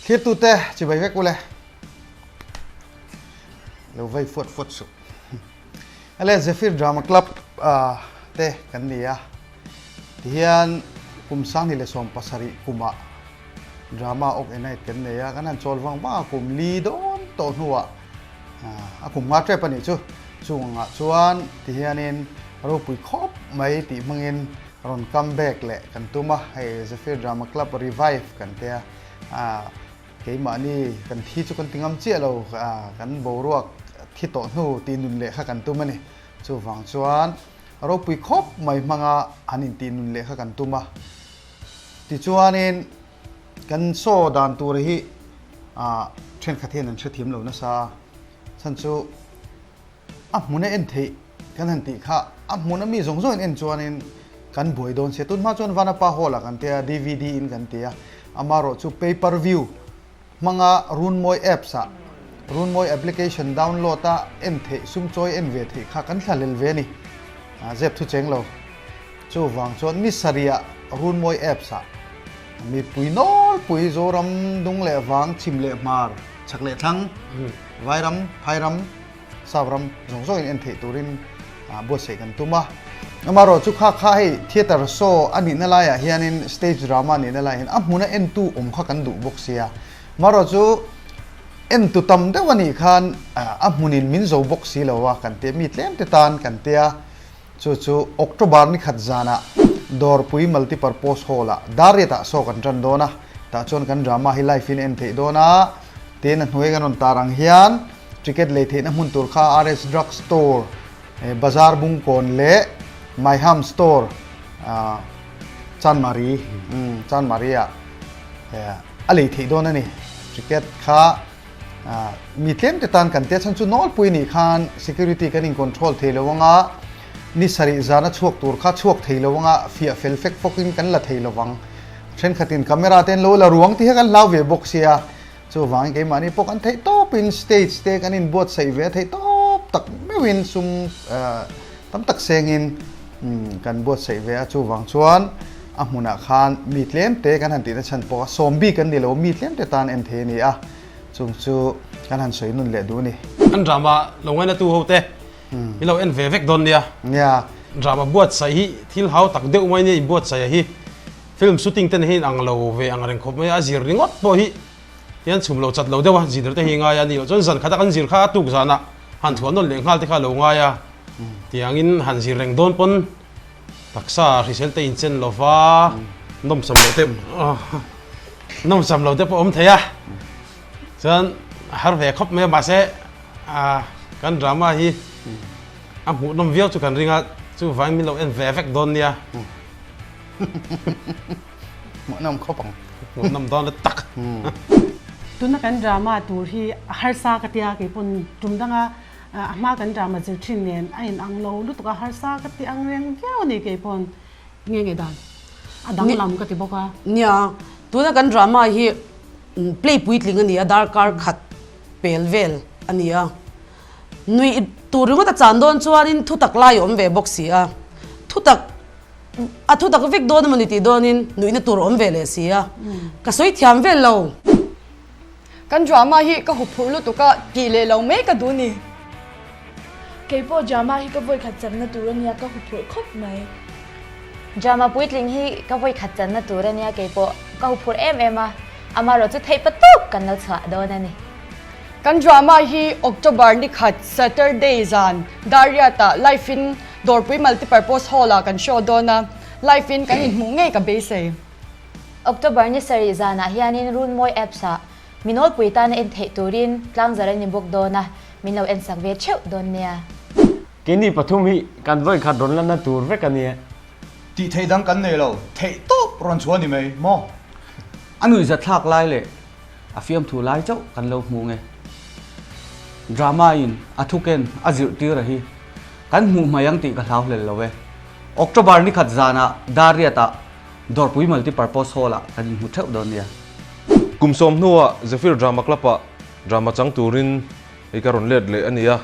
Thirtute chibai vek ule. Lo vei fuat fuat suh. Ale Zephyr Drama Club te kan ni a. Tihian kum 2017 kumah drama ok enait kan nei a. Kan han chawl vang vang a kum li dawn tawh hnuah a kum nga tep a nih chu. Chung angah chuan tihianin ropui khawp mai tih hmangin rawn come back leh kan tum a. Hei Zephyr Drama Club revive kan tia. Keimahni kan thi chu kan ti ngam chiah lo, kan boruak thi tawh hnu tih nun leh kha kan tum a ni. Chuvang chuan ropui khawp mai hmanga han intih nun leh kha kan tum a. Tichuanin kan saw dan tur hi thenkhat hian an hrethiam lo nasa a, chhan chu A hmun a en theih kan han tih kha a hmun a mi zawng zawng in en chuanin kan buai dawn sia. Tun hma chuan Vanapa Hall ah kan tia, DVD in kan ti a, amarawh chu pay per view hmanga Runmawi apps ah Runmawi application download a en theih sum chawi en ve theih kha kan thla hlel ve a ni. Zep thu cheng lo. Chuvang chuan ni sarih ah Runmawi apps ah mipui nawlpui Zoram dung leh vang chhim leh hmar chhak leh thlang Vairam, Phairam, Sapram zawng zawngin en theih turin buatsaih kan tum a. Amaherawh chu kha kha hei theatre show a nihna laiah hianin stage drama a nihna laiah hian a hmuna entu awm kha kan duh bawk sia. Amaherawh chu entu tam deuh a nih khan a hmunin min zo bawk si lo a kan tia, mi tlem te tan kan tia. Chu chu October ni khat zanah Dawrpui Multipurpose Hall-ah Dariat-ah show kan tan dawn a, tah chuan kan drama hi live in en theih dawn a, tin a hnuai kan rawn tar ang hian ticket lei theihna hmun tur kha RS Drug Store, Bazar Bungkawn leh Maiham Store, Chanmari, Chanmari-ah a lei theih dawn a ni. Ticket kha Mi tlem te tan kan tia chhan chu nawlpui nih khan security kan in control thei lo anga ni sarih zana chhuak tur kha chhuak thei lo anga fiah fel fek fawk in kan la thei lo vang. Thenkhat in camera te an lo la ruang tih hi kan hlau ve bawk sia. Chuvangin keimahni pawh kan theih tawp in stage te kan in buatsaih ve a theih tawp tak meuh in sum tam tak seng in kan buatsaih ve a. Chuvang chuan a hmunah khan mi tlem te kan han tihna chhan pawh a sawm bik an ni lo mi tlem te tan en thei a ni a. Chung chu kan han sawi nun leh duh a ni. An drama lo ngaina tu ho te i lo en ve vek dawn nia. Nia. Drama buatsaih hi thil hau tak deuh mai nia i buatsaih a hi. Film shooting te hi ang lo ve ang reng khawp mai a, a zir ringawt pawh hi hian chhum lo chat lo deuh a, zir te hi ngai a ni loh chuan zan khat a kan zir kha a tuk zanah han thuah nawn leh nghal te kha a lo ngai a. Tiangin han zir reng dawn pawn Taksa hrisel te inchen lo va, nawmsam lo te nawmsam lo te pawh awm thei a. Chuan har ve khawp mai a, mahse kan drama hi a hmuhnawm viau chu kan ring a, chuvangin min lo en ve vek dawn nia. Hmuhnawm khawp ang. Hmuhnawm dawn la tak. Tuna kan drama tur hi a harsa ka tia keipawn tum danga A hma kan drama zir thin nen a in ang lo lutuk a, harsa ka ti ang reng viau a ni kei pawn nge nge dan a danglam ka ti bawk a. Nia, tuna kan drama hi play puitling a ni a, darkar khat pel vel a ni a. Nuih tur ringawt a chan dawn chuanin thutak lai a awm ve bawk si a, thutak a thutak vek dawn emaw ni tih dawnin nuihna tur a awm ve leh si a, ka sawi thiam vel lo. Kan drama hi ka huphurh lutuk a, tih leh lo mai ka duh ni. Keipawh drama hi ka vawikhat channa tur a nia ka huphurh khawp mai. Drama puitling hi ka vawikhat channa tur a nia keipawh ka huphurh em em a, amaherawh chu theih patuk kan lo chhuah dawn a ni. Kan drama hi October ni khat Saturday zan Dariat-ah live in Dawrpui Multipurpose Hall-ah kan show dawn a, live in kan inhmuh ngei ka beisei. October ni sarih zanah hianin Runmawi Apps ah mi nawlpui tana en theih turin tlangzar an ni bawk dawn a, min lo en sak ve theuh dawn nia. Keini pathum hi kan vawikhat rawn lanna tur vek a nia. Tih theih dang kan nei lo, theih tawp rawn chhuah a ni mai maw? A nuihzatthlak lai leh a fiamthu lai chauh kan lo hmu nge. Drama in a thuken a zirhtir a hi kan hmuh hmai ang tih ka hlau hlel lo e. October ni khat zanah Dariat-ah Dawrpui Multipurpose Hall-ah kan inhmu theuh dawn nia. Kum sawm hnuah Zephyr Drama Club-ah drama chang turin hei ka rawn let leh a ni a,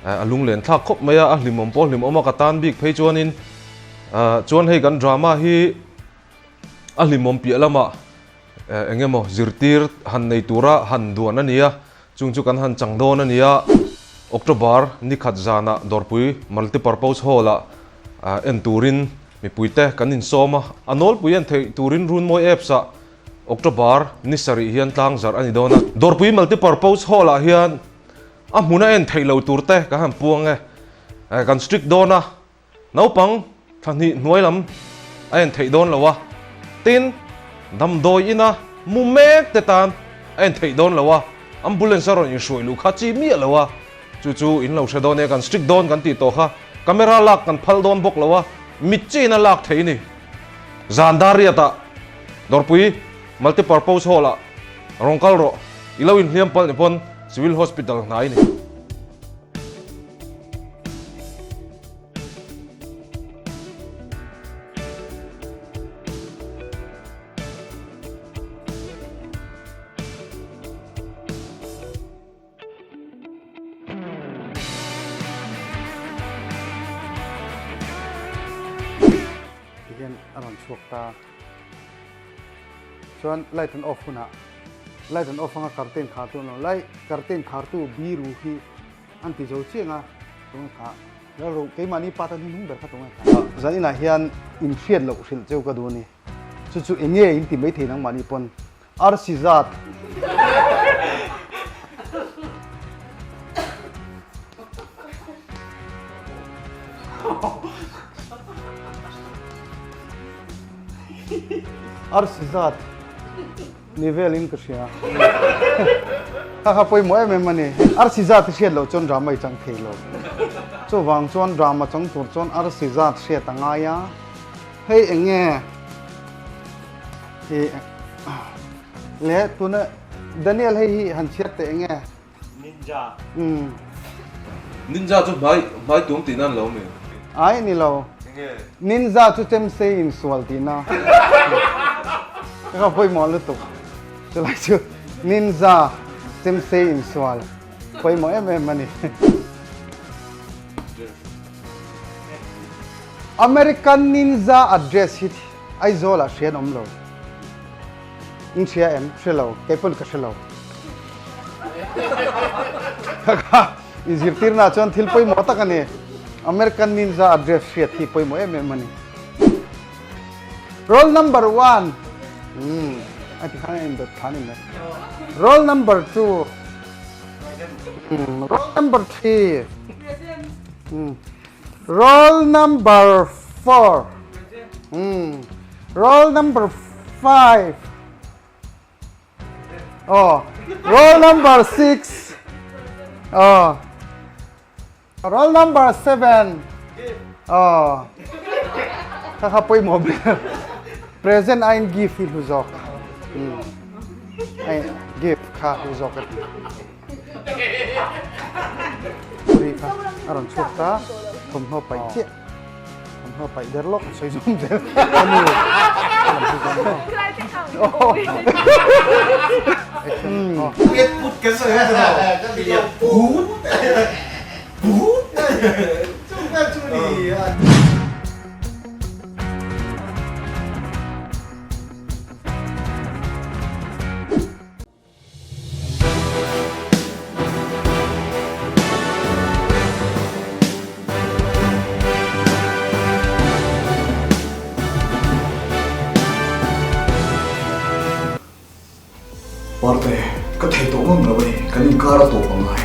a lunglen thlak khawp mai a, a hlimawm pawh hlimawm a, ka tan bik phei chuanin chuan hei kan drama hi a hlimawm piah lamah. Eng emaw zirtir han nei tura han duan a ni a, chung chu kan han chang dawn a ni a. October ni khat zanah Dawrpui Multipurpose Hall-ah en turin mipuite kan insawm a, a nawlpui en theih turin Runmawi Apps-ah October ni sarih hian tlang zarh a ni dawn a. Dawrpui Multipurpose Hall-ah hian a hmuna en theih lo turte kan han puang e, kan strict dawn a. Naupang thla hnih hnuai lam a en theih dawn lo a, tin, damdawi ina mu mek te tan a en theih dawn lo a, ambulance a rawn inhruai luh kha chi miah lo a, chu chu in lo hre dawn e, kan strict dawn kan tih tawh kha, camera lak kan phal dawn bawk lo a, mit chiin a lak theih a ni. Zan dar riatah Dawrpui Multipurpose Hall-ah rawn kal rawh, i lo inhliam palh ni pawn Civil Hospital hnai a ni. Tihian a rawn chhuak ta. Chuan light an off hunah light an off anga curtain khartu an lo light curtain khartu biru hi An ti zo chiang a, tunge kha Lalro keimahni pa tan hnuhnung ber kha tunge kha. Zan inah hian in hriat loh hrilh cheu ka duh a ni. Chu chu enge in ti maithei nangmahni pawn arsi zat. Arsi zat. Ni velin ka hria. Kha kha pawimawh em em a ni. Arsi zat hi hriat loh chuan drama i chang thei lo. Chuvang chuan drama chang tur chuan arsi zat hriat a ngai a. Hei eng nge i le tuna Daniel hei hi han chhiat teh eng nge? Ninja. Umm. Ninja chu hmai hmai tum tihna an lo mi? Ai ni lo. Enge? Ninja chu chemsei insual tihna. Ka ka pawimawh lutuk. Chulai chu ninja chemsei insual pawimawh em em a ni. American Ninja address hi Aizawl ah hria an awm lo. In hria em? Hre lo. Kei pawn ka hre lo. Kha kha i zirtirna chuan thil pawimawh tak a ni. American Ninja address hriat hi pawimawh em em a ni. Roll number one. Hmm. A ti khan a indawt khan in mai. Roll number 2. Hmm. Roll number 3. Hmm. Roll number 4. Hmm. Roll number 5. Oh. Roll number 6. Oh. Roll number 7. Oh. Kha kha pawimawh ber. Present aiin gift hi hlu zawk. Hmm. Ai gift kha hlu zawk ka ti. Puri kha a rawn chhuak ta. Thawmhnaw paih chiah. Thawmhnaw paih der lawk a sawi zawm zel. Ka nu. Put put kan sawi a ni lo. Put put chu ka chu ni. Parte, ka thei tawh ngang lo a ni, kan inkar a tawp ang ngai.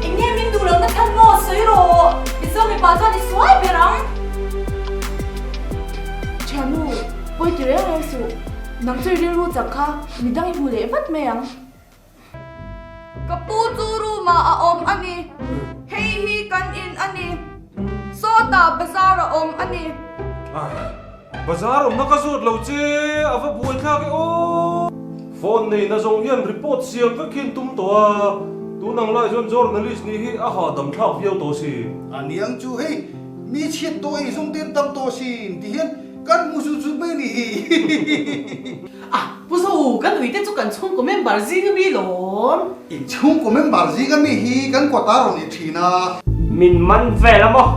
Eng nge min duh lohna chhan maw sawi rawh, Mizo mipa chuan i sual ber ang. Thiannu, pawi ti reng reng suh. Nang chu i rilru chak kha midang i hmu leh vat mai ang. Ka pu chu room ah a awm a ni. Hei hi kan in a ni. Sawtah bazar a awm a ni. Ai, bazar awmna ka zawt lo che, a va buai thlak e aw. Phone nei na zawng hian report siam vek hi an tum tawh a, tun ang lai chuan journalist nih hi a hahdam thlak viau tawh si. A niang chu hei, mi chhiat tawh ei zawng te an tam tawh sin ti hian Kan hmu zut zut mai ni hi. Ah, Pu Zo, kan ui te chu kan chhungkaw member zing a mi lawm. In chhungkaw member zing a mi hi kan kawt a rawn i thin a. Min man vel a maw?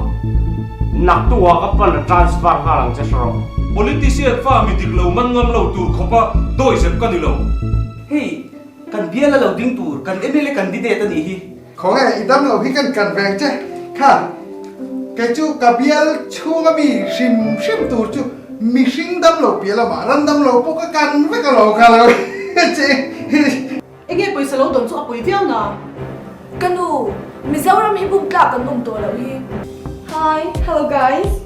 Naktu ah ka pan a transfer nghal ang che hre rawh. Politician fa mi dik lo man ngam lo tur khawpa dawihzep ka ni lo. Hei, kan bial a lo ding tur kan mla candidate a nih hi. Khawnge i dam lo hi kan kan veng che kha kei chu ka bial chhunga mi hrim hrim tur chu mihring dam lo piah lamah ran dam lo pawh ka kan vek a lo kha lo che. Enge pawisa lo dawn chu a pawi viau na. Ka nu, Mizoram hi bum tlak kan awm tawh loh hi. Hi, hello guys.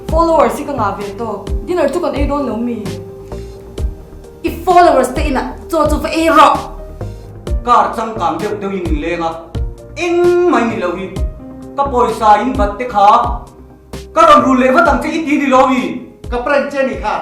Followers hi ka ngah ve tawk. Dinner chu kan ei dawn lo mi? I followers te inah chaw chu va ei rawh. Car changkang deuh deuh in in leng a, eng mai ni lo hi. Ka pawisa in bat te kha ka rawn rul leh vat ang che i ti ni lo mi? Ka prank che ni kha.